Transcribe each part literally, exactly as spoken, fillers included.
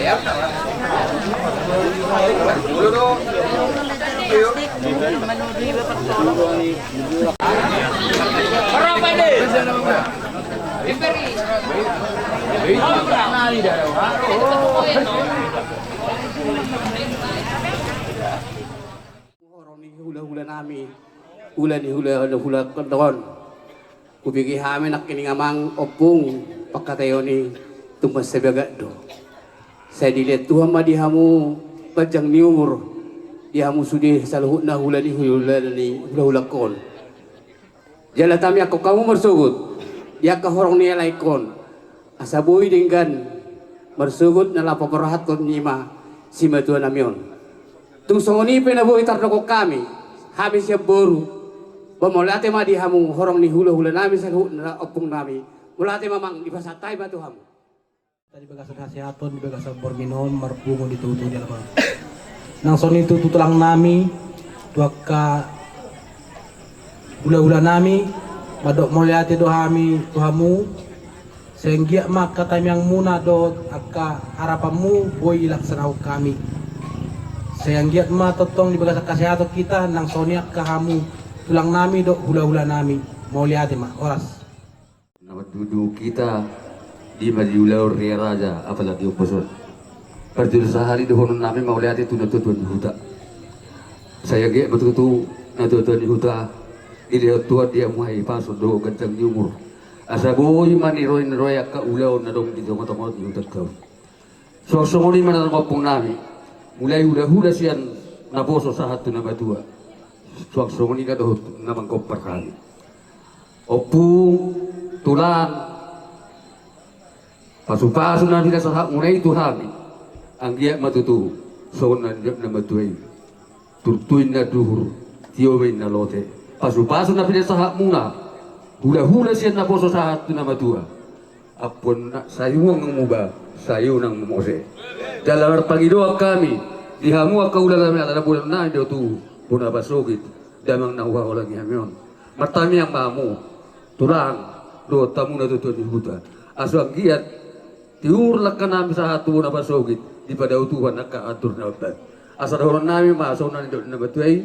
Horong ni hulahula nami, hula ni hulahula on. Hubege hami nangkining amang ompung, pangkataion i tung mansai bagak do. Sai dilehon Tuhan ma di hamu panjang ni umur, di hamu sude saluhutna hula ni hulahula ni hulahula on. Jala tamiangkon hamu marsogot di angka horong ni halak on, asa boi denggan marsogot na laho paborhathon i ma simatua nami on. Tung songon i pe na boi tardok hami, hami sian boru, ba mauliate ma di hamu horong ni hulahula nami saluhutna ompung nami. Mauliate ma amang, dipasahat hami ma tu hamu. Di bagasan hasehaton, di bagasan borngin on, marpungu di togu-togu di alaman. Nang songon i tu tulang nami, tu angka hulahula nami, mandok mauliate do hami tu hamu. Sai anggiat ma angka tamiangmuna dohot angka harapanmu boi dilaksanahon hami. Sai anggiat ma tongtong di bagasan hasehaton hita, nang songon i angka hamu tulang nami dohot hulahula nami. Mauliate ma, horas. Na manduduhon hita, di ma di ulaon ria raja, apalagi ompu son. Parjolo sahali dohonon nami mauliate tu natuatua ni huta. Sai anggiat ma tutu natuatua ni huta dilehon Tuhan di hamu hahipason dohot ganjang ni umur, asa boi ma niroiroion angka ulaon na adong di tongatonga ni huta on. Suang songon i ma nang ompung nami, mulai hulahula sian naposo sahat tu namatua. Suang songon i na dohot na manggompar hami. Ompung, tulang, pasupasu na pinasahatmuna i tu hami, anggiat ma tutu songon na nidok ni natuatua i. Turtu inna duhur, tio ma inna lote. Pasupasu na pinasahatmuna, hulahula sian naposo sahat tu namatua. Ampuon na sai unang muba, sai unang mose. Jala marpangidoan hami di hamu angka hula nami, ala na boanami do tu bona pasogit, damang na huhaholongi hami on. Martamiang ma hamu, tulang, dohot hamu natuatua ni huta, asa anggiat tiur langka nami sahat tu bona pasogit, dipadao Tuhan angka atur na umbahen. Asa dohonon nami ma songon na nidok ni natuatua i.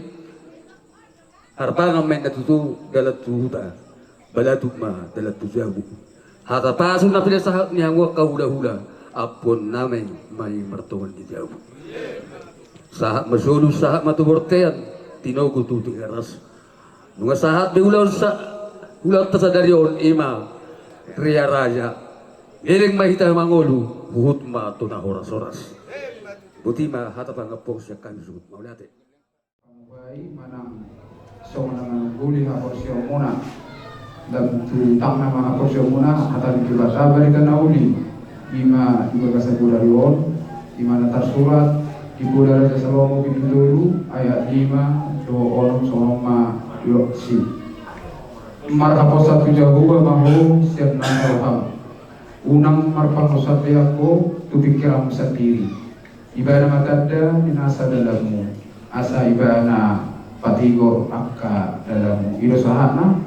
Harbangan ma inna tutu dalan tu huta, balatuk ma dalan tu jabu. Hata pasu na pinasahat ni hamu angka hulahula, ampuon nami ma i martongan di jabu. Sahat ma solu, sahat ma tu bontean, tinogu tu Tigaras. Nunga sahat be ulaon sa-, ulaonta sadari on, i ma ria raja. Leleng ma hita mangolu, huhut ma tu na horashoras. Boti ma hata pangampok sian hami suhut, mauliate. Pamuhai manang songon na manungguli haporseaonmuna. Dang tu tangna ma haporseaonmuna, hata ni Debata barita na uli. I ma di bagasan bodari on, i ma na tarsurat di Bola Raja Salomo bindu tolu ayat lima dohot onom, songon on ma didok i. Marhaposan tu Jahowa ma ho sian nasa roham. Unang marpangonsan be ho tu pingkiranmu sandiri. Ibana ma tanda ni nasa dalanmu, asa ibana patigor angka dalanmu. I do sahatna.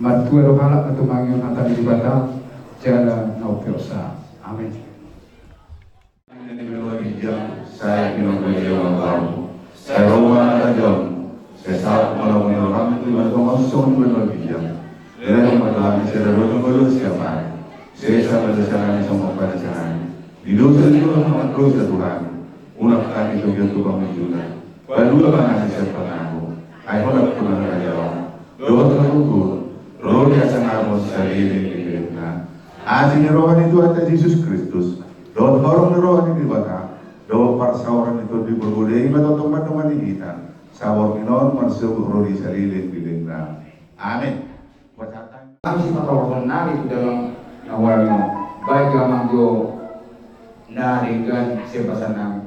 Martua do halak na tumangihon hata ni Debata jala na umpeopsa. Amen. Sai pinonggo i ma ho, sai ro ma hata jaomu, sai saut ma lomo ni roham tu banua tonga on songon banua ginjang. Lehon ma tu hami sadari on hangoluan siapari. Sesa ma dosanami songon pande nami di dosa ni angka na mandosa tu hami. Unang hami togihon tu pangunjunan. Palua ma hami sian pangago. Ai Ho do ampungan, harajaon dohot hagogoon, ro di hasangapon saleleng ni lelengna. Asi ni roha ni Tuhanta Jesus Kristus, dohot holong ni roha ni Debata, dohot parsaoran ni Tondi Porbadia, i ma tongtong mandongani hita saborngin on, marsogot ro di saleleng ni lelengna. Amen. Kami sipata horong nami tu damang na hualuhon. Baik damang jo na denggan sian basa nami.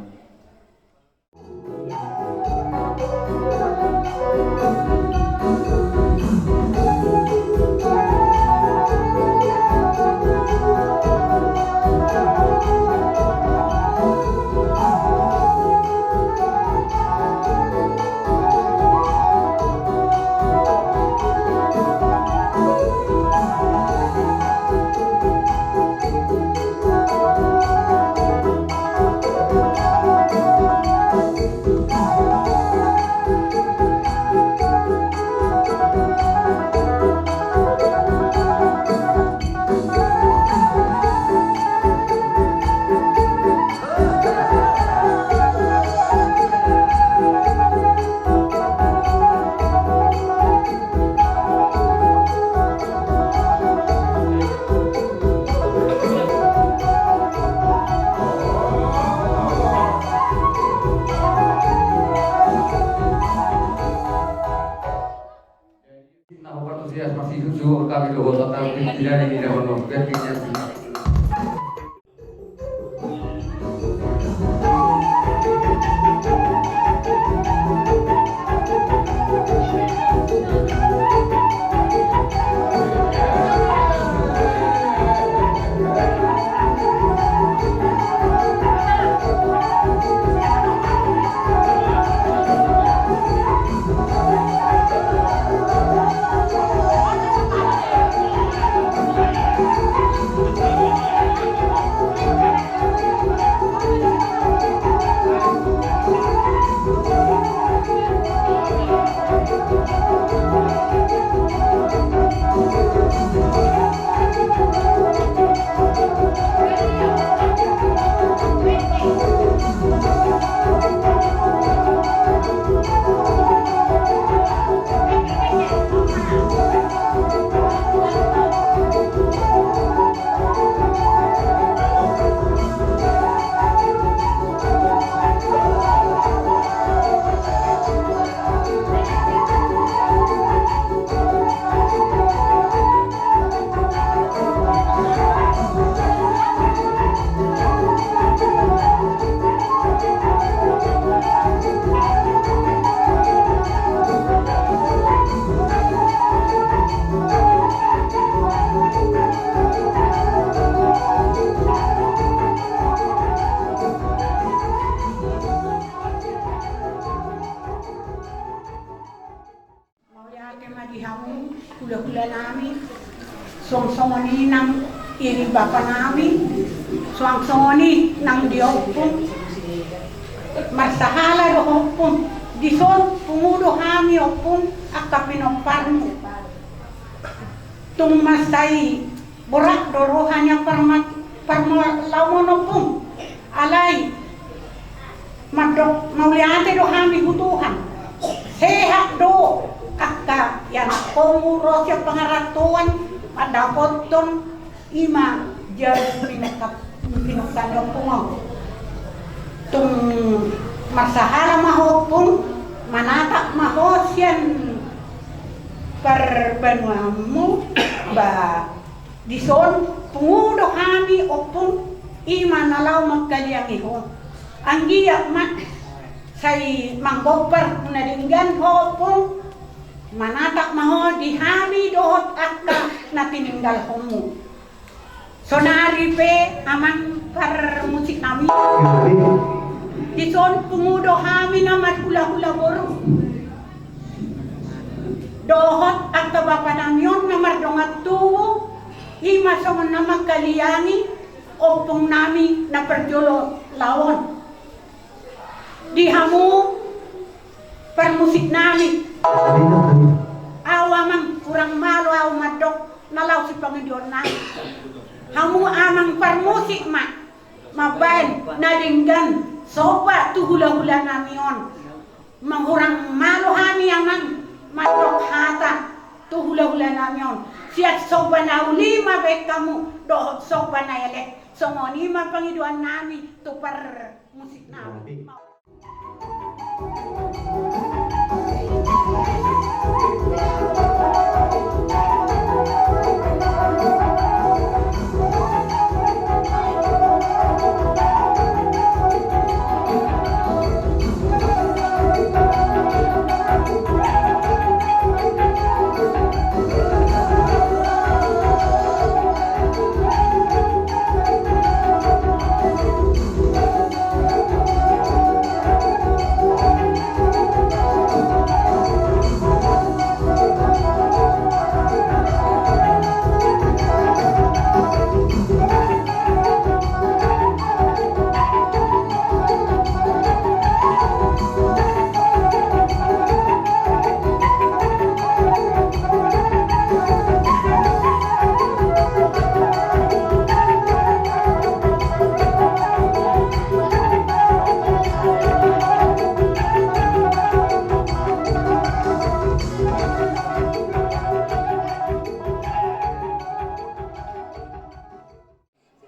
Nang i di bapa nami, suang songon i nang di ompung. Marsahala do ompung, dison pungu do hami ompung, angka pinomparmu. Tung mansai borat do roha ni parma-, parmulaon ompung. Alai mandok mauliate do hami tu Tuhan. Sehat do angka ianakhonmu ro sian pangarantoan mandapothon i ma jarum pinungka-, pinungka ni ompung on. Tung marsahala ma ho ompung, manatap ma ho sian parbanuanmu, ba dison pungu do hami ompung, i ma na laho manghaliangi ho. Anggiat ma sai manggompar na denggan ho ompung, manatap ma ho di hami dohot angka na tininggalhonmu. Sonari pe amang parmusik nami, dison pungu do hami na marhulahula boru dohot angka bapa nami on na mardongan tubu, i ma songon na manghaliangi ompung nami na parjolo laon. Di hamu parmusik nami, au amang hurang malo au mandok na laho sipangidoan nami. Hamu amang parmusik ma mambaen na denggan somba tu hulahula nami on. Manghurang malo hami amang mandok hata tu hulahula nami on. Sian somba na uli ma baen hamu dohot somba na elek. Songon i ma pangidoan nami tu parmusik nami.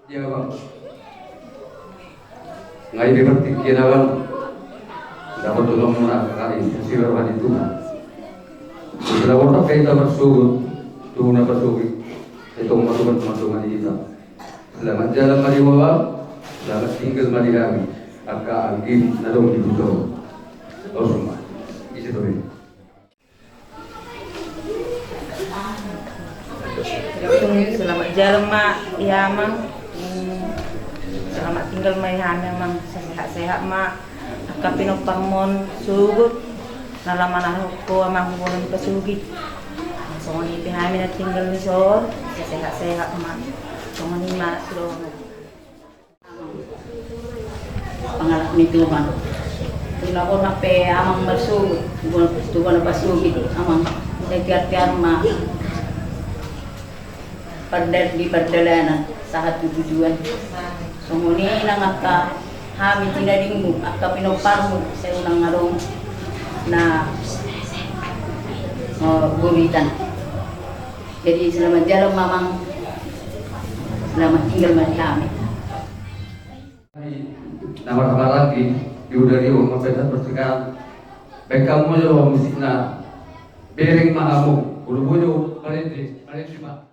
Ia bang, ngai pe berpikir bang, dapothon muna ngai, sibar bani Tuhan. Setelah orang kaita bersugut, tuh napa sugi, itu masuk teman-teman kita. Selamat jalan mari bang, selamat tinggal mari kami. Angka anggin na dong di buto. Osuma, isi tuh. Selamat jalan ma i amang. Hmm, selamat tinggal ma i hami amang. Sehat-sehat ma. Angka pinomparmon suhut na lamana hoko amang bolon pasugi. Songon i pe hami na tinggal di son. Sehat-sehat ma. Songon i ma sudah. Pangalap ni Tuhan. Tuna bona pe amang marsugut, tuna bona pasugi amang. Tiar-tiar ma pardal di pardalanan sahat tu tujuan. Songon i nang angka hami tinadingmu, angka pinomparmu, sai unang adong na buritan. Jadi selamat jalan ma amang. Selamat tinggal ma di hami. Na marhaha lagi di udari on mambaen persikaan. Baen hamu ma jolo musikna. Bereng ma hamu. Ulu bojo marende, marende ma.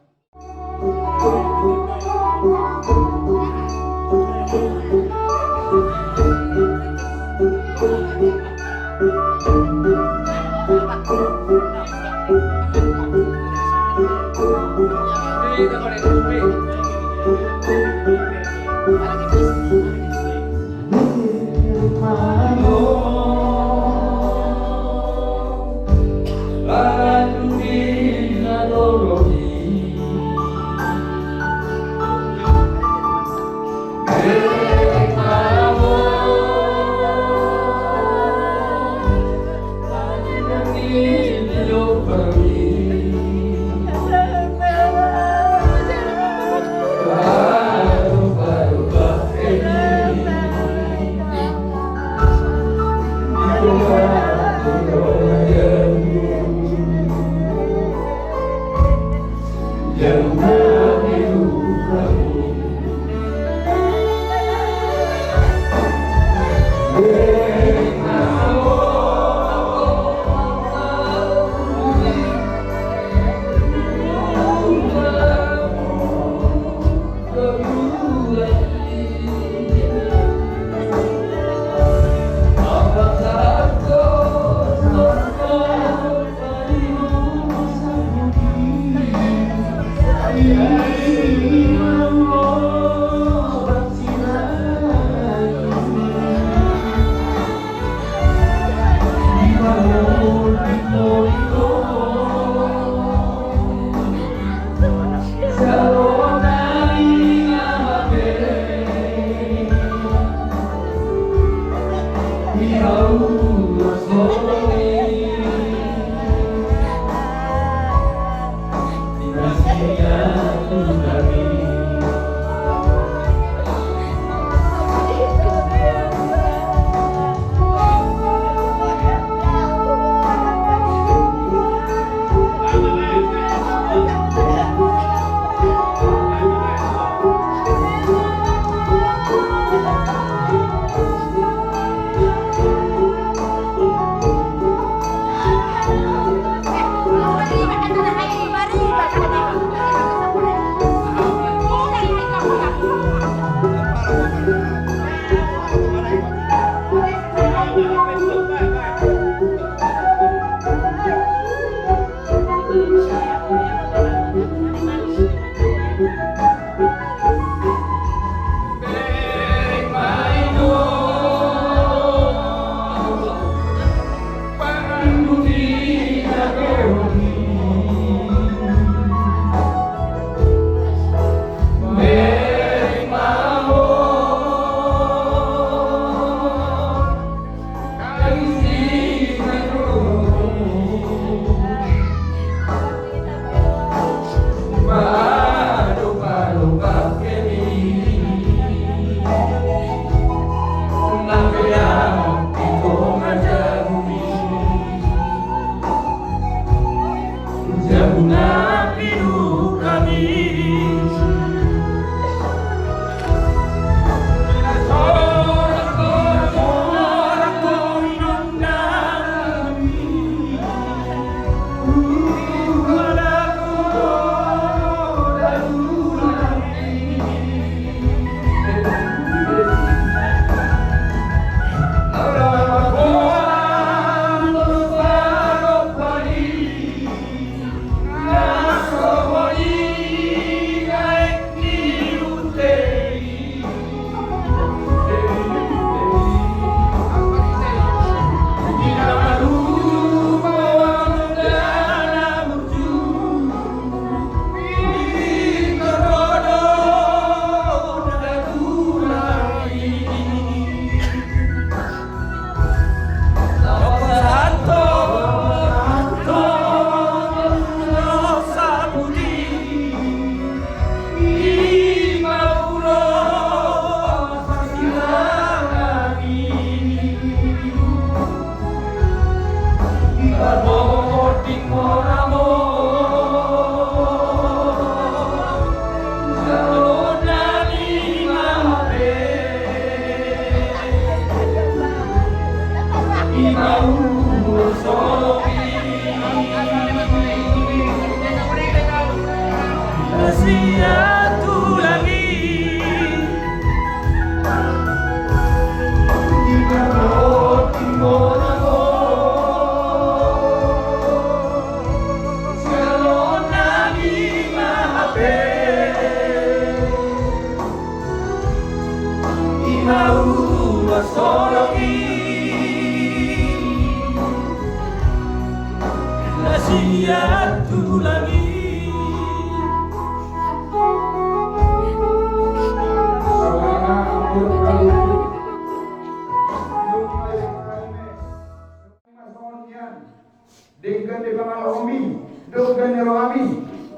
Denggan ni pangalahomi, denggan ni rohami.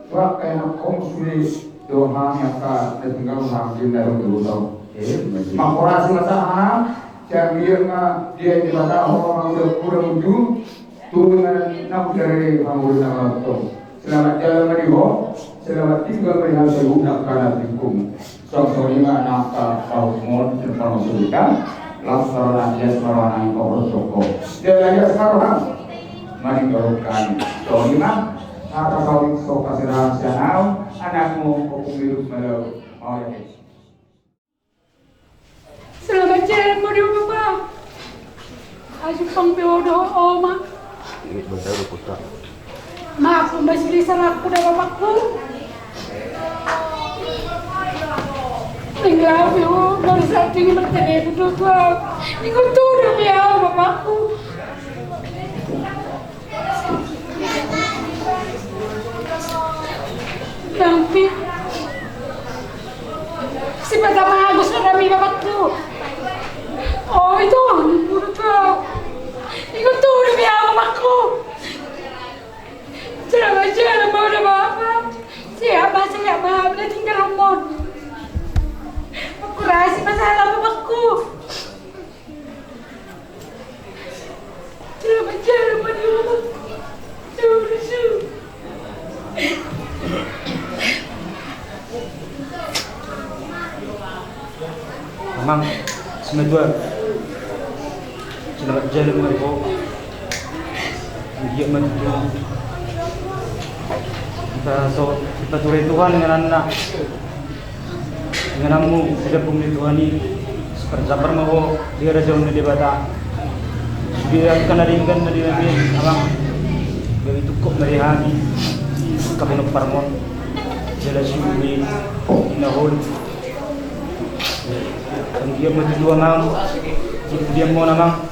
Wah, enak hom sude do hami angka na tinggal hami di dalam dulu tau. Mangkorasi masa hana, sian dia ma dia di mata ho mangkuda-kuda mutu. Tu dengan nau dari mangkuda nama tong. Selamat jalan ma di ho, selamat tinggal ma di hami sai unak kana tingkum. Songon i ma angka pahomon, pahomon sudah. Las ma roha nami, las ma roha nami, paboa soko. Jala las ma roha nami maninggalhon hami. Songon i ma, hata saotik so pasirang sian ahu, anakmu, Ompung Miruk Malau. Mauliate. Selamat jalan ma di ho, Bapa. Asu pang pe ho dohot oma. Maaf ma sude salahku da, Bapakku. Tinggal ho, baru saat ini bertemu dua. Minggu tu udah biar, Bapakku. Tapi si Pata Magus na kami, Bapakku. Oh, itu menurut kau. Ikut tuh demi apa, Bapakku? Jalan-jalan mau ada apa? Siapa, siapa? Udah tinggal rombon. Aku rahasia masalah, Bapakku. Amang, simatua. Selamat jalan ma di ho. Giat ma tutu. Asa so, asa tura Tuhan ngananna. Ingananmu di lambung ni Tuhan i, siparjambar ma ho di harajaon ni Debata. Sude angka na denggan na di hami, Amang, gabe tungkot ma di hami angka pinomparmon. Jala sude na hol. Anggiat ma tutu, Amang, di pudianmon, Amang,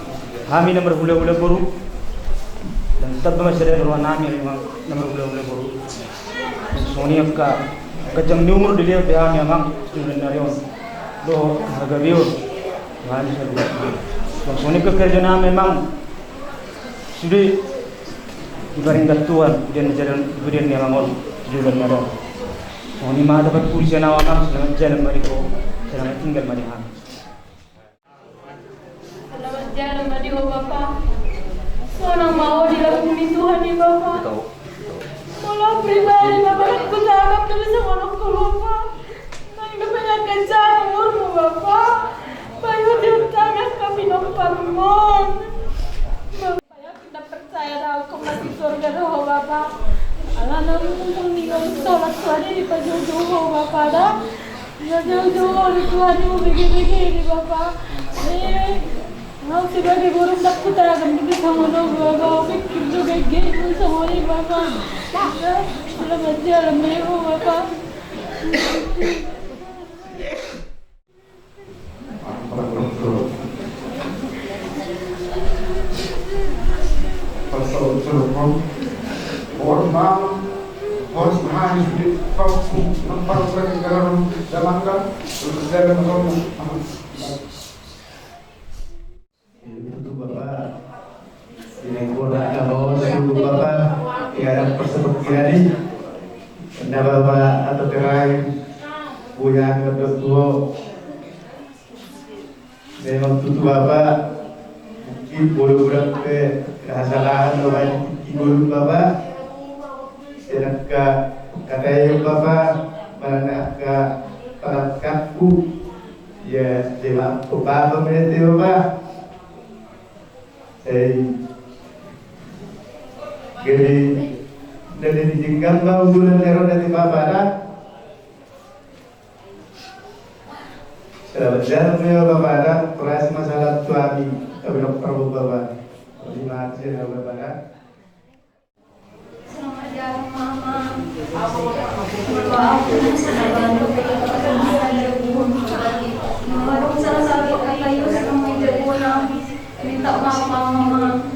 hami na marhulahula boru. Ndang tamba ma sada roha nami, Amang, na marhulahula boru. Songon i angka ganjang ni umur dilehon di hami, Amang, di bulan ni ari on. Dohot hagabeon. Songon i angka kerja nami, Amang. Sude diparinggat Tuhan, di pudian ni jalan, di pudian ni Amang on, di bulan ni ari on. Songon i ma hata parpudi sian ahu, Amang, selamat jalan ma di ho, selamat tinggal ma di hami. Selamat jalan ma di ho, Bapa. Sonang ma ho di lambung ni Tuhan i, Bapa. Molo pribadi, Bapa, ndang hutangkap dosa songon on, Bapa. Nang dope na ganjang umurmu, Bapa. Bayu di utang angka pinomparmon. Ndang percaya da, hukum mati surga do ho, Bapa. Alana mungkul ni ngolu solat suade dipajouhon ho, Bapa, da. Dipajouhon ho di Tuhan, bege-bege di, Bapa. Eh, ahu sebagai boru ndang hutangkap dope songon on, Bapa. Pikir do bege songon i, Bapa. Selamat jalan ma di ho, Bapa. Tutu, Bapa. Ini pun Bapa, ini ada persepetian ini. Enda Bapa, atau terai, punya kedua. Memang tutu, Bapa, mungkin bolo godang pe hasalahan do baen di tingki ngolu, Bapa. Sian angka hata i, Bapa, manang angka panangkapku. Ia, Bapa, Bapa, mete, Bapa. Sai gabe na jadi jenggang ma ujungna, Bapa, da. Selamat jalan ma di ho, Bapa, da. Kurasi masalah tu hami, kami dok parbo, Bapa. Terima kasih, Bapa, da. Selamat jalan, Mama. Mohon maaf, salah satu kata yang saya buat. Mama, dong salah satu kata yang saya buat. Minta maaf, Mama.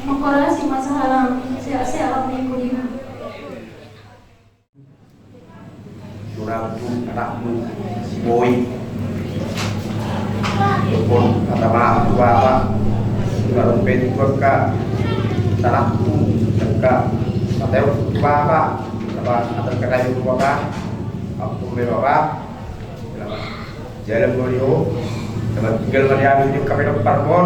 Mengkurasi masalah. Sehat-sehat, Mama. Surang tu anakmu si Boy. Pun kata maaf tu Bapa. Surang pe tu angka salahku, angka hata i tu Bapa. Bapa, atas kata i tu Bapa. Ampun be, Bapa. Jalan ma di ho. Selamat tinggal ma di hami, di hami dok parbo.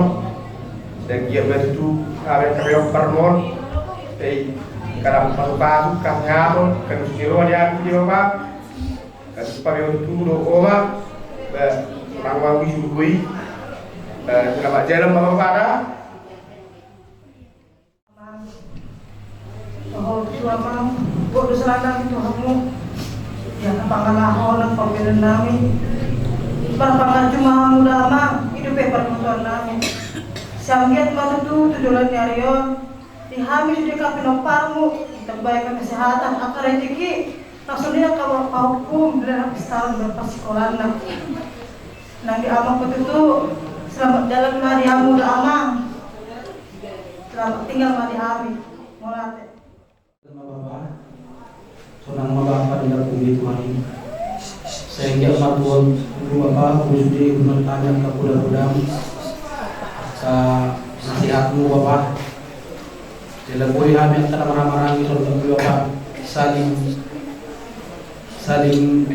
Sai giat ma tutu hami angka pinomparmon. Sai kada pasu-pasu, kada singaton, kada usni roha di hami, Bapa. Kada pabeon tu do oma. Ba, nang ma ui surugo i. Eh, selamat jalan, Bapak Para. Amang, dohot tu Amang, buat dosa nami tu Amang. Ia na pangalaho nang pambahenan nami. Marpangaji ma Hamu da Amang, i dope parbotoan nami. Sai anggiat ma tutu tu joloan ni ari on, di hami sude angka pinomparmu, ditambai angka kesehatan, angka rezeki, langsung dia angka pahompum, di dalam pistaran dan pasikolanna. Nang di Amang pe tutu, selamat jalan ma di Hamu da Amang. Selamat tinggal ma di hami. Mauliate. Sonang ma Bapa di lambung ni Tuhan i. Sai anggiat ma Tuhan, Tuhan Bapa, husude, husude tangan ka poda-podam, ka nasihatmu Bapa. Jala boi hami angka na marhahamaranggi songon i Bapa, saling, saling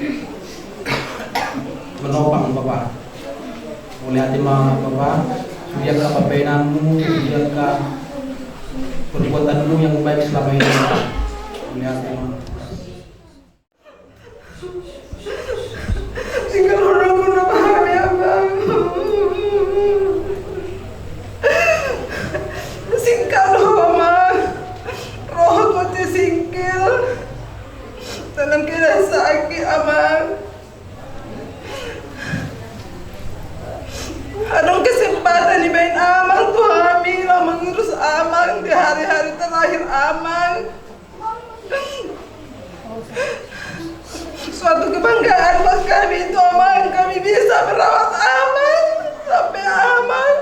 menopang Bapa. Mauliate ma Bapa, sude angka pambahenanmu, sude angka perbuatanmu yang baik selama ini. Mauliate ma. Singkal roha muna hami Amang. Singkal roha Amang. Roha tu singkil. Dalam keadaan sakit Amang. Adong kesempatan dibaen Amang tu hami laho mengurus Amang di hari-hari terakhir Amang. Suatu kebanggaan buat kami itu Amang, kami bisa merawat Amang sampai Amang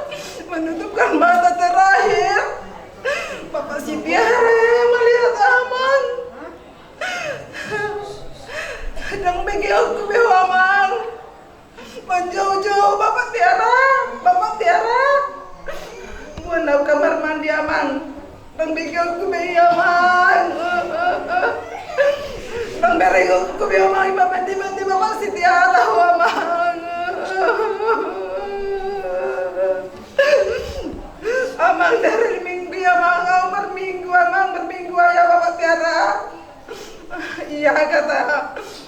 menutupkan mata terakhir. Bapak Sitiara yang melihat Amang. Dang bege au be ho Amang. Manjou-jou Bapak Tiara, Bapak Tiara. Buan au kamar mandi Amang. Dang bege au be i Amang. Dang bege au be Amang, i mandi-mandi Bapak Sitiara ho Amang. Amang dari minggu i Amang, au marminggu Amang, marminggu au ya Bapak Tiara. Ia kata,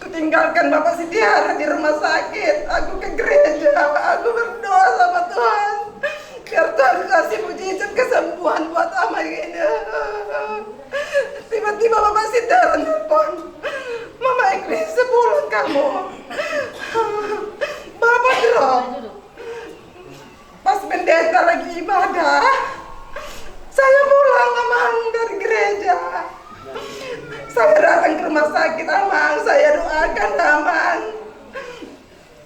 kutinggalkan Bapak Sitiara di rumah sakit. Aku ke gereja, aku berdoa sama Tuhan. Biar Tuhan kasih mujizat kesembuhan buat Amang ini. Tiba-tiba Bapak Sitiara nelpon. Mama Ignace pulang kamu. Bapak drop. Pas pendeta lagi ibadah, saya pulang Amang dari gereja. Saya datang ke rumah sakit Amang, saya doakan Amang.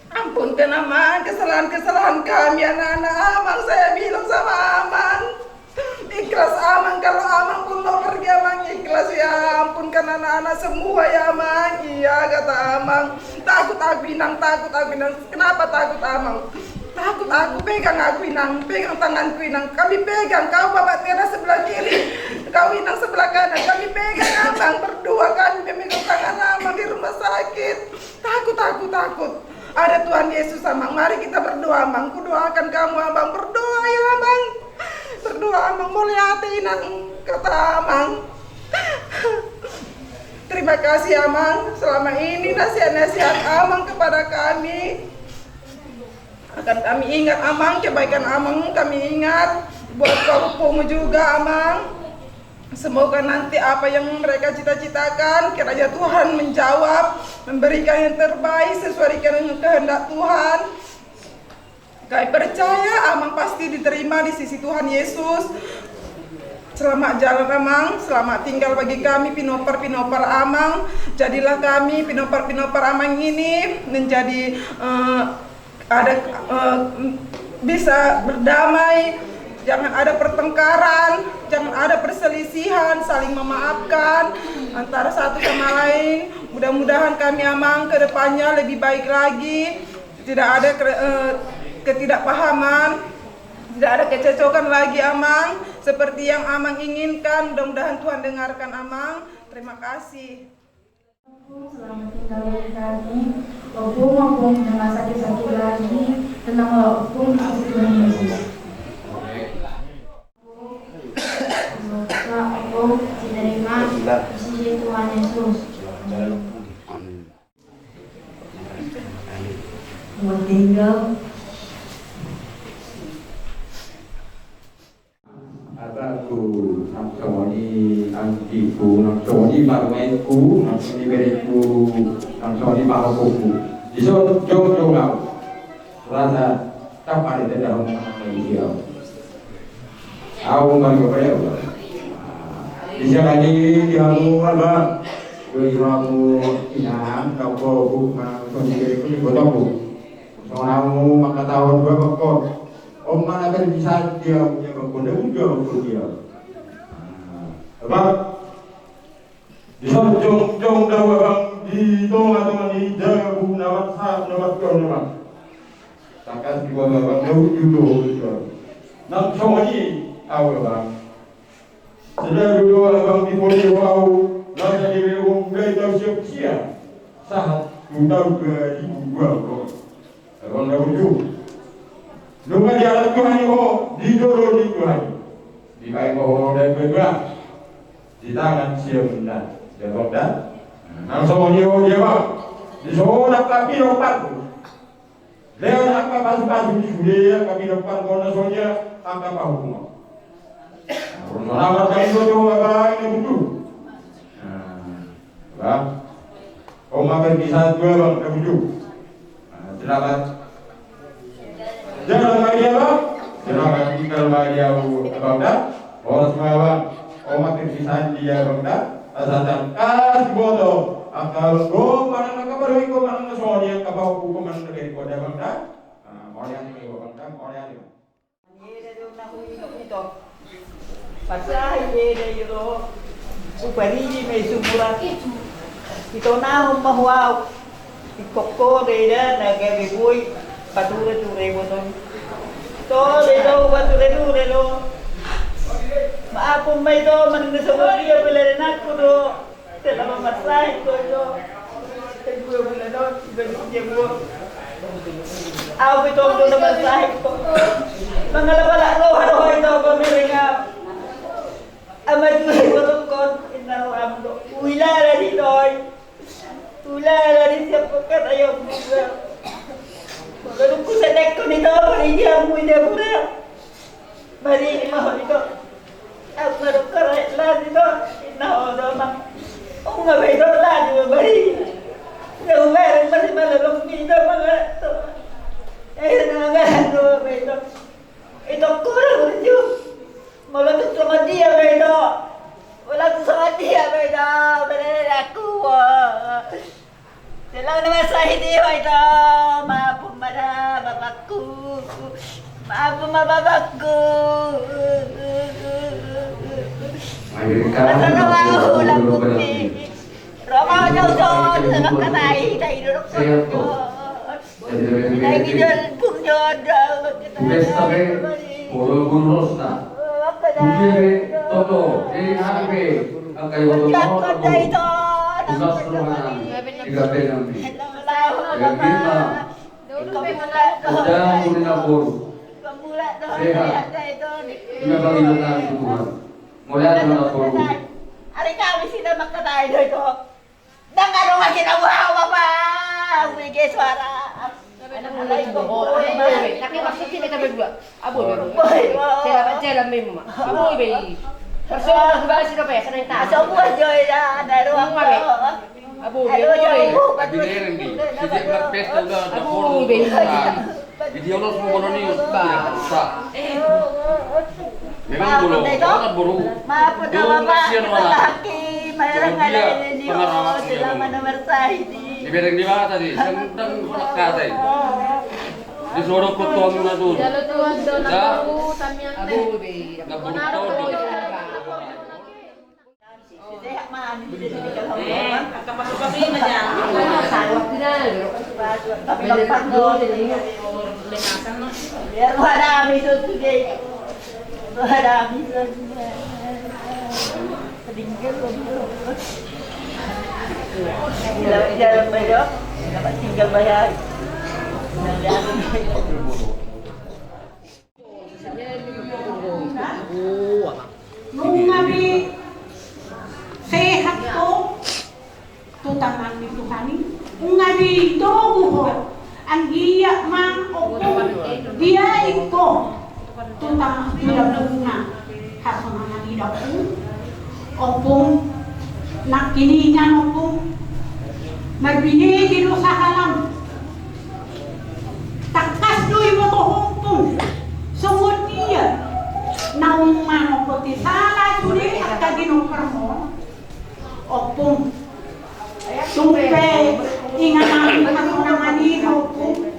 Ampunkan Amang kesalahan-kesalahan kami anak-anak Amang, saya bilang sama Amang. Ikhlas Amang, kalau Amang pun mau pergi Amang ikhlas ya, ampunkan anak-anak semua ya Amang. Iya kata Amang. Takut aku Inang, takut aku Inang. Kenapa takut Amang? Takut aku, pegang aku Inang, pegang tanganku Inang. Kami pegang, kau Bapak Tiara sebelah kiri, kau Inang sebelah kanan. Kami pegang Amang, berdua kami memegang tangan Amang di rumah sakit. Takut, takut, takut. Ada Tuhan Yesus Amang, mari kita berdoa Amang. Kudoakan kamu Amang, berdoa ya Amang. Berdoa Amang, mauliate Inang, kata Amang. Terima kasih Amang, selama ini nasihat-nasihat Amang kepada kami akan kami ingat Amang, kebaikan Amang kami ingat. Buat pahompum juga Amang, semoga nanti apa yang mereka cita-citakan kiranya Tuhan menjawab, memberikan yang terbaik sesuai dengan kehendak Tuhan. Kami percaya Amang pasti diterima di sisi Tuhan Yesus. Selamat jalan Amang, selamat tinggal bagi kami pinompar-pinompar Amang. Jadilah kami pinompar-pinompar Amang ini menjadi eh, ada eh, bisa berdamai, jangan ada pertengkaran, jangan ada perselisihan, saling memaafkan antara satu sama lain. Mudah-mudahan kami Amang ke depannya lebih baik lagi. Tidak ada ke- eh, ketidakpahaman, tidak ada kecekcokan lagi Amang. Seperti yang Amang inginkan, mudah-mudahan Tuhan dengarkan Amang. Terima kasih. Selamat tinggal bagi kami. Ompung, ompung, jangan sakit-sakit lagi. Tenanglah ompung di sisi Tuhan Yesus. Ompung, semoga ompung diterima di sisi Tuhan Yesus. Amin. Buat tinggal. anggiku, nang songon i parumaenku, nang songon i berengku, nang songon i pahompuku. Dison jongjong au. Rasa tampak di tenda hong manang na isi au. Au mari bapak ya. Di sini di hamu abang. Dua hamu inang, kau kau manang songon i berengku, ni botoku. Songon au mangkatahon dua bangkon. Om mana berbisan dia punya bangkon, dia punya bangkon dia. Abang. Dison jongjong do au abang di tonga-tonga ni jabu na mansai na mansai na. Tangkas di bawah abang na ujung do. Nang songon i au abang. Selalu do abang di poli ho au, rasa di lewo mulai tau siap sia. Sahat tu tau dua ribu dua puluh. Abang na ujung. Nunga dialap Tuhan ho, di jolo ni Tuhan. Dipaingot ho dan berdua. Di tangan siap benda. Dia benda. Nang songon i ho dia bang. Di songon angka pinomparhu. Lean angka pasu-pasu ni sude angka pinomparhu na songon i angka pahompu. Nah, songon i ma tadi do tu bapak ini butuh. Nah, bang. Om ma berpisah dua bang, na butuh. Nah, selamat. Jalan bahagia bang. Selamat tinggal bahagia abang da. Horas ma bang. Om ma berpisah dia bang da. Asa tangkas boto. Angka gom manang angka baru iko manang na songon i angka pahompu ko manang na beri ko da bang da. Nah, mauliate ma i abang da, mauliate ma i. Ieda do na huidop ito. Pasahi ieda ito. Huparidi ma i sumur i. Itonahon ma ho au. Ingkon ho do ieda na gabe boi pature-ture boto. Ito do ito, hupature-ture do. Maafhon ma ito manang na songon dia pe lelengku do. Selama marsahit ho ito. Dua bulan on, iba di dia buat. Au pe tong do na marsahit ho. Mangalap-alap roha do ho ito, pamereng au. Ama dua i botongkon, inna roham do. Huilala di ito i. Huilala di siap pekat ayo buka. Baru kusedekkon ito, bari dia mui dia pura. Bari ma ho ito. Au ma dokkon aek las ito. Inna ho do ma. Unga be ito las do bari. Udah ubareng masih malam ito mangato. Eh na mangato be ito. Ito kurang lucu. Molo tu songon dia be ito. Molo tu songon dia be ito. Bere aku. Selama na marsahit i ho ito, maafhon ma da bapakku. Maafhon ma bapakku. Masa na mau lambung ni. Roma jauh jauh, selama kata i, tak hidup jauh jauh. Tidak hidup pun jauh jauh. Pesta be, polo guru rosna. Bujere, toto, e harbe, angkai oto mau. Tugas rohana, tiga penam bi. Yang kita, udah mulai nabor. Sehat. Ina bagi doa Tuhan. Mulai nabor. Hari Kamis ina makatai do ito. Ndang adong lagi na boha, Bapa. Bege suara. Tapi maksudnya kita berdua. Abo be. Selamat jalan memang. Abo be. Persoalan aku bahas itu apa ya? Senang tak? Semua joy ya, ada ruang. Abo be. Abo be. Di dia lo semua kono ni, tidak bisa. Memang bolo, sangat bolo. Maaf, kasihan mana. Dia pengaruh selama nomor saya ini. Dibereng di mana tadi? Sentang kata. Di sorok ketua muna tu. Jalo Tuhan do na buru, tamiang. Abu be. Na buru tau. Tinggal bayar. Nunga be sehat ho tu tangan ni Tuhan i. Nunga be ditogu ho anggiat ma ompung dia ingkon tu tangan ni Tuhan. Hasonangan i daku. Ompung, nangkiningan ompung, marbinege do sahalam. Tangkas do iboto ho ompung, songon dia naung manopoti sala sude angka ginomparmon. Ompung, tung pe inganan patunangan i ompung.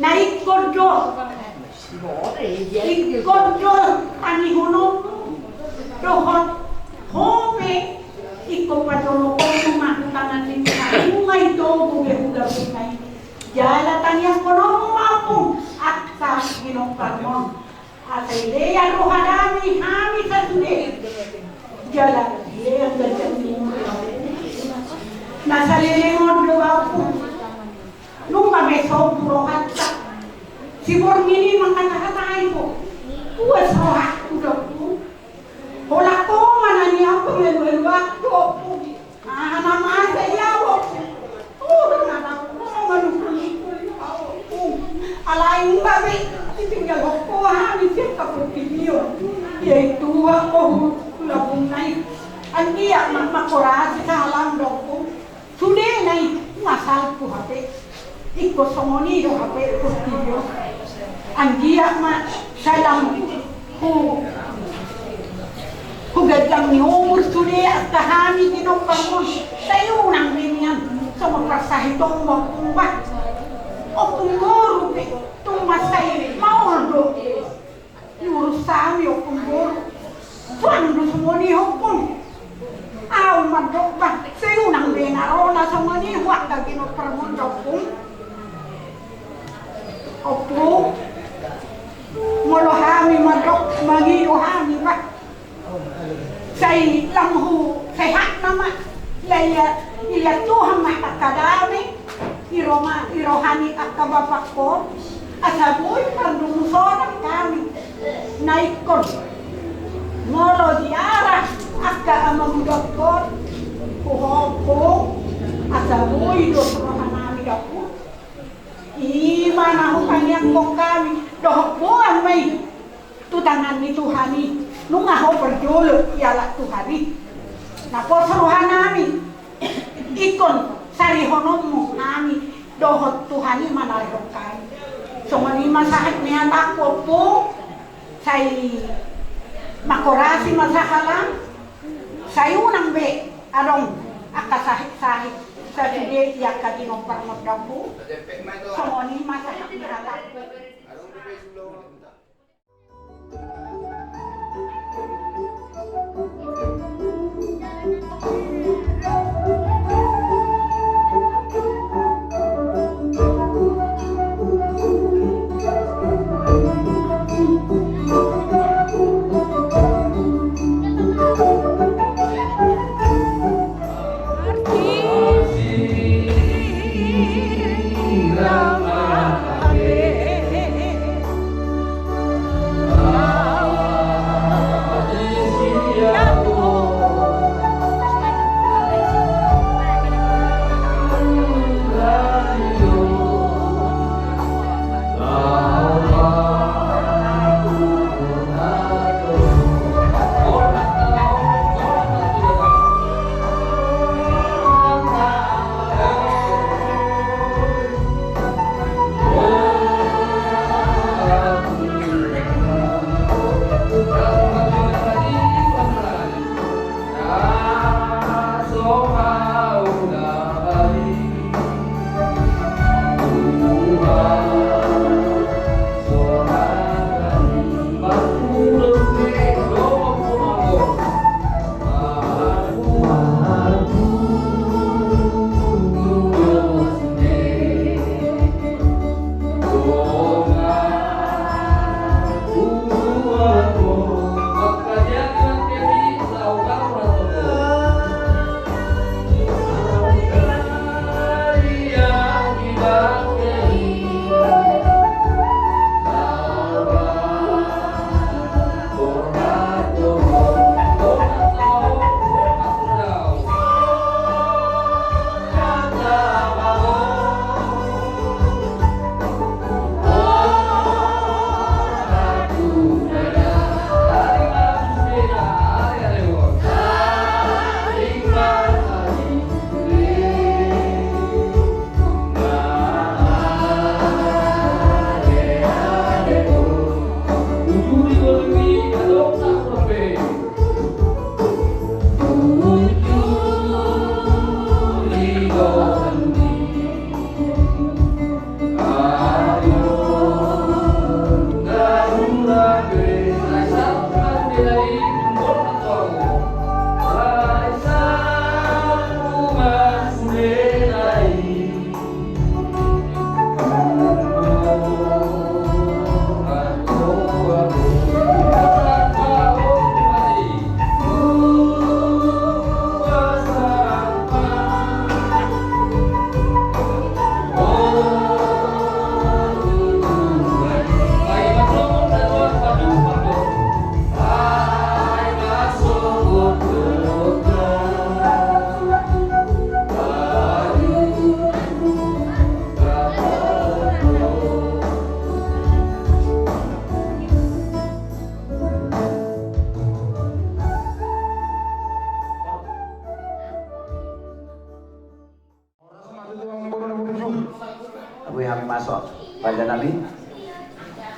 Na ingkon do, ingkon do tangihononmu dohot ho pe ingkon pajolokon ma tu tangan ni Tuhan, nunga ito gobe huda bungai. Jala tangiangkononmu ma ompung angka ginomparmon. Asa dilean rohanami hami sasude. Jala dilean ganjang ni umur. Na saleleng on do ba ompung. Nunga be sombu rohanta. Siborngin i mangkatahatai ho. Puas rohangku da ompung. Holan ho ma na nian pangalualuan do ompung. Aha na masa i ahu? Uda na dao ho manungkun-ungkun ahu. Alai nunga be ditinggalhon ho hami sian haportibion. Ia i Tuhan ho hulahulana i. Anggiat ma mangkorasi sahalam da ompung. Sudena i nunga salpu hape. Ingkon songon i do hape portibi on. Anggiat ma sai lam hu ganjang ni umur sude angka hami ginomparmon. Sai unang be nian songon parsahitonmu ompung bah. Ompung boru pe tung mansai maol do. Diurus hami ompung boru. Suang do songon i ompung. Ahu mandok bah, sai unang be na ro na songon i hu angka ginomparmon da ompung. Ompung, molo hami mandok mangido hami bah. Sai lam hu sehat nama. Ia, ia, ia Tuhan ma angka dame. I roha, i roha ni angka bapakko, asa boi pardomusonon hami. Na ingkon molo diarah angka amangudangkon, huhompu, asa boi dos rohanami da ompung. I ma na hutangiangkon hami, dohot boan ma i. Tu tangan ni Tuhan i, nunga ho parjolo ialap Tuhan i. Na pos rohanami, ingkon sarihononmu hami, dohot Tuhan i manarihon hami. Songon i ma sahat ni hatangku ompung, sai mangkorasi ma sahalam, sai unang be adong angka sahit-sahit sasude i angka ginomparmon da ompung. Songon i ma sahat ni hatangku.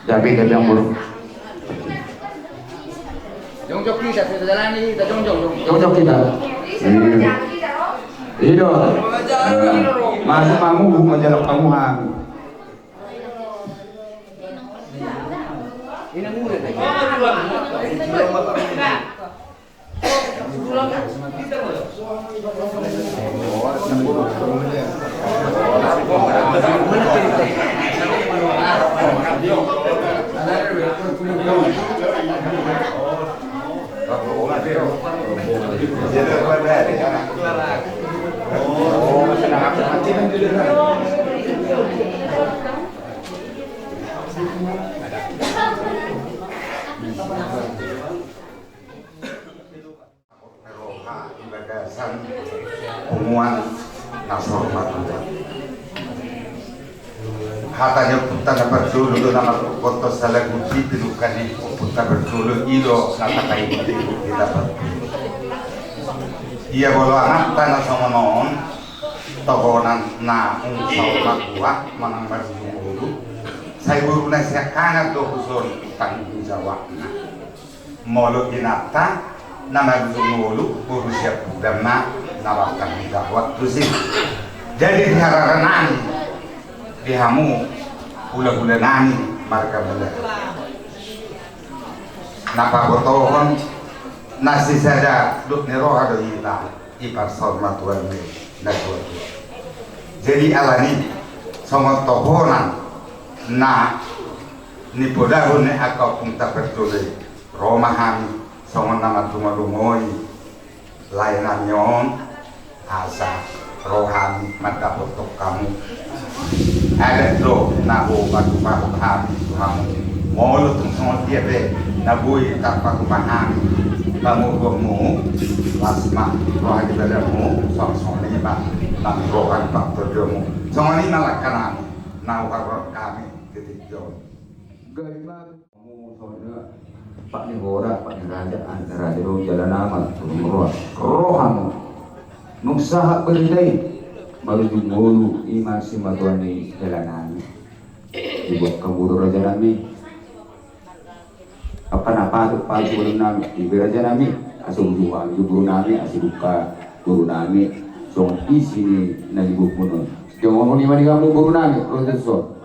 Tapi dia bilang burung. Jongjong kita, kita jalani, kita jongjong, jongjong. Jongjong kita. Iya. Iya. Masuk kamu, majalah kamu, ha. Roha di bagasan punguan na saur matua. Hata ni ompunta na parjolo do na margokhon sala guti, pinukan ni ompunta parjolo i do na takai di hita parjolo. Ia molo anakta na songon on, tohonan na ung saur matua manang marujung ngolu, sai boruna sian hangap do tuson tanggung jawabna. Molo inanta na marujung ngolu, boru sian pudan ma na martanggung jawab tusi. Jadi di harara nami, di hamu hulahula nami marga Mula, na pabotohon na sisada dohot ni roha do hita di parsaur matuami na tuatua. Jadi alani songon tohonan na nipodahon ni angka ompunta parjolo i, ro ma hami songon na mandungoi-dungoi lae nami on, asa ro hami mandapothon hamu. Adat do na hupatupahon hami tu hamu. Molo tung songon dia pe na boi tarpatupa hami pamoruonmu, las ma roha di badanmu, songon i ma nang roha ni partondimu. Songon i ma langka nami na huharoro hami di tingki on. Gabe ma. Hamu songon i, pat ni hora, pat ni raja, anak ni raja do jala na marturu roha. Ro hamu. Nunga sahat berita i, marujung ngolu i ma simatuan ni hela nami. Dibuat hamu do raja nami. Angka na patut, patut boru nami, dibaen raja nami. Asa ujung hami boru nami, asa dungka boru nami. Songon isi ni na dibuat muna on. Jomongkon i ma di hamu boru nami, ro tuson.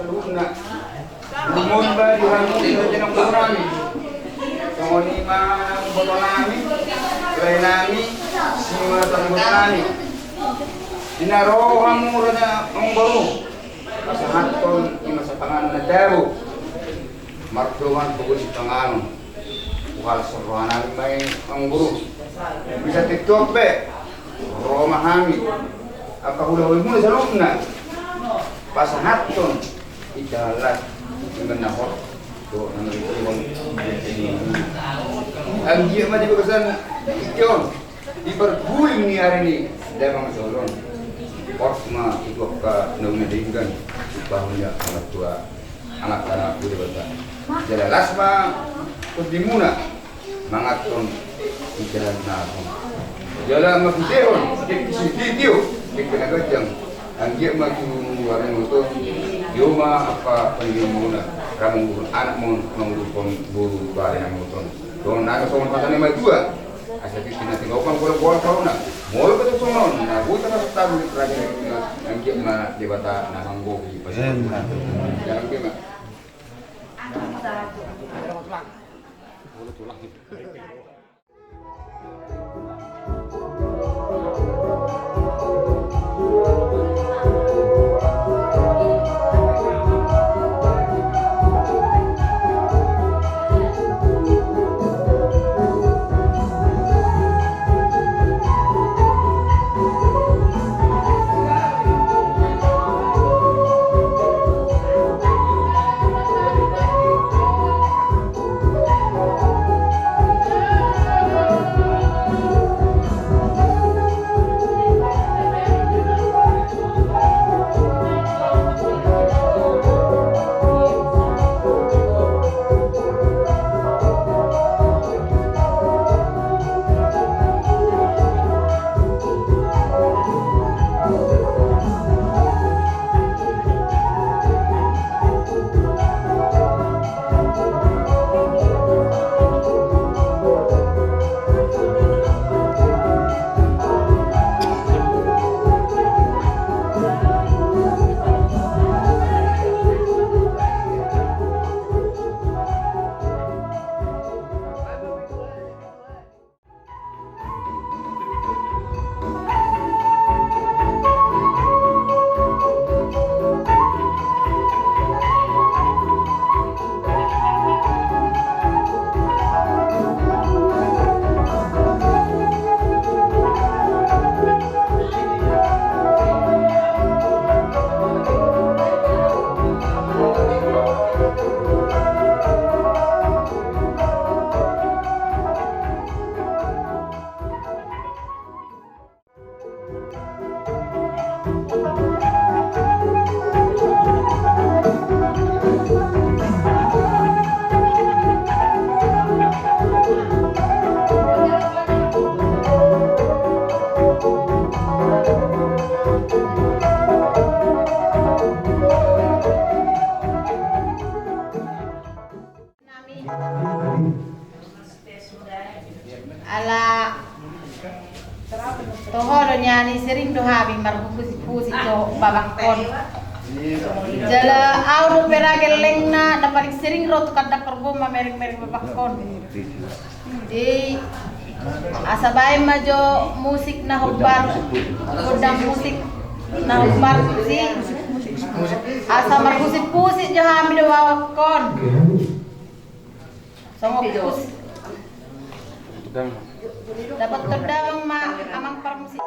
Saluhutna. Lumon ba di hamu di hajana boru nami. Songon i ma nang boto nami, lae nami, simatuan boru nami. Di na ro hamu raja nang boru, pasahathon i ma sapanganon na tabo. Mardoman pogu ni panganon. Huhalashon roha nami ma i nang boru. Bisa tiktok pe. Ro ma hami. Angka hulahula muna saluhutna. Pasahathon. Ija las. Ingkon na hot. Do, na meritu. Anggiat ma di bagasan. Ingkon. Di parguling ni ari ni damang soloan. Pos ma tu angka na umedenggan. Bahwa ya anak tua, anak-anak tua bata. Jala las ma tondimuna mangathon ija na hon. Jala ma putehon, dek sititio, dek kena gajang. Anggiat ma tu ari ni motor. Io ma apa pandiamuna. Ramung burung anak mon mangurupon buru bari na motor. Dongan nami songon hata ni matua. Asa tingki na tinggal upan bola-bola corona. Molo betul songon na buta na setahun di kerajaan itu na anggiat ma Debata na manggohi. Jangan kena. Ala toho do nian i, sering do hami marhusip-husip tu babangkon. Jala au dope ra gellengna, na paling sering ro tu kandang horbo mamereng-mereng babangkon. Jadi asa baen ma jo musik na hombar, gondang musik na hombar tusi, asa marhusip-husip jo hami do babangkon. Songon husip. Dapothon damang ma amang parmusik.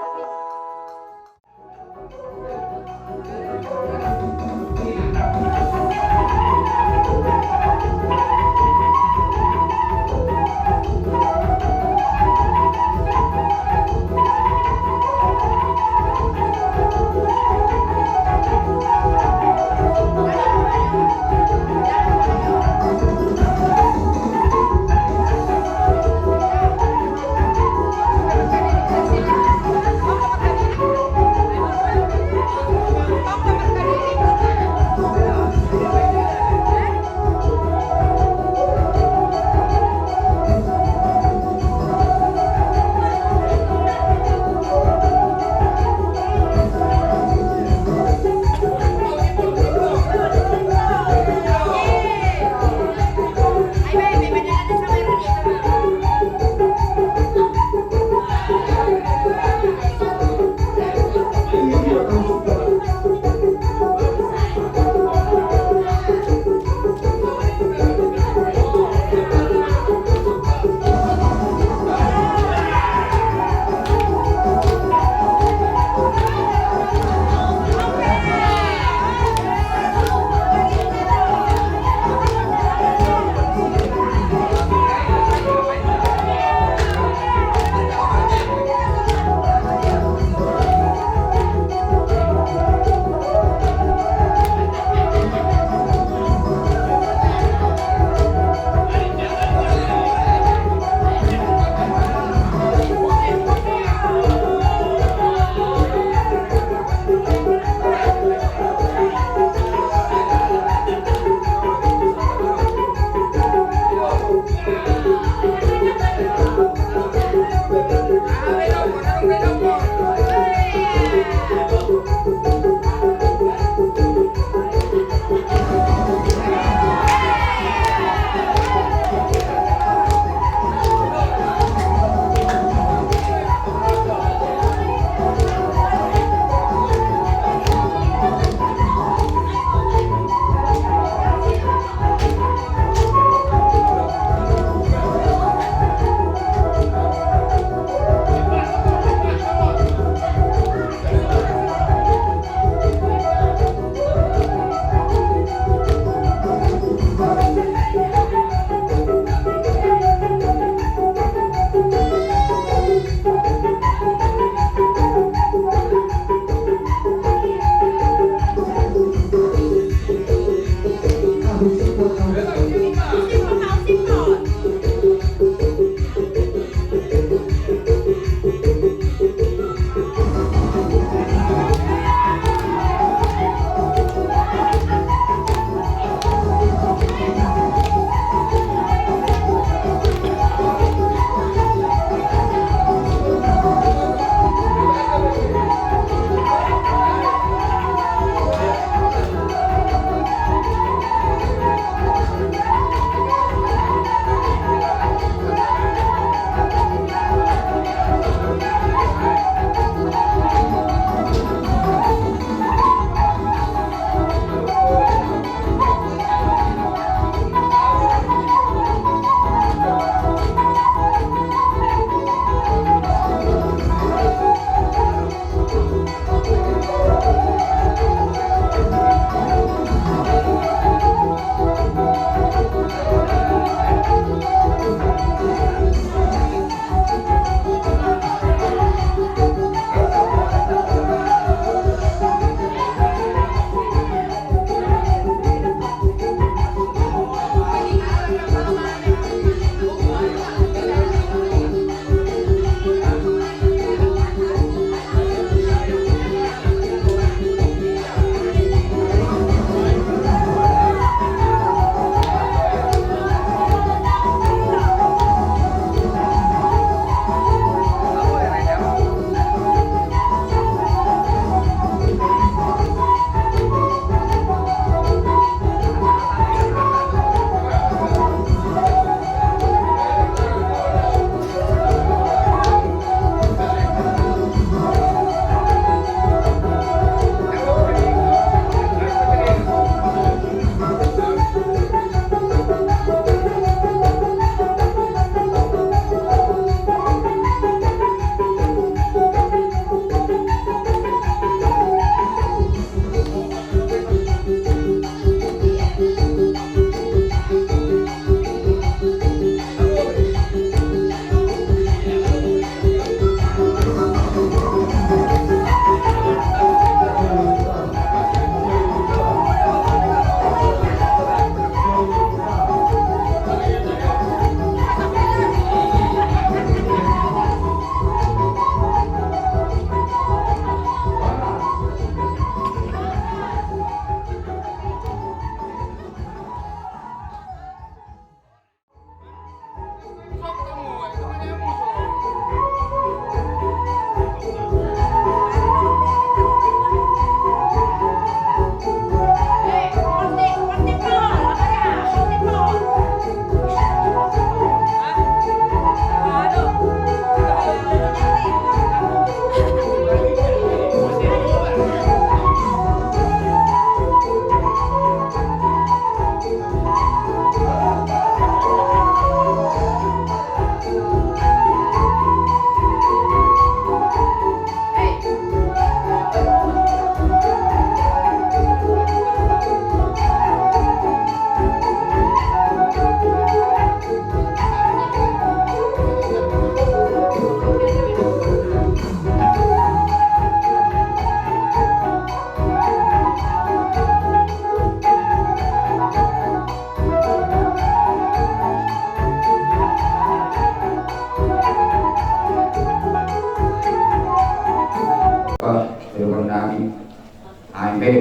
Ai be,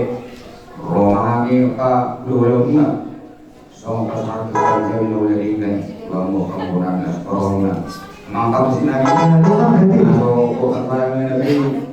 ro ma hami angka hulahula muna. Songon pasahat hami na ulaon i, tu hamu angka amang inang na saparorona. Mangkam sinami. Aso, kota parang na be.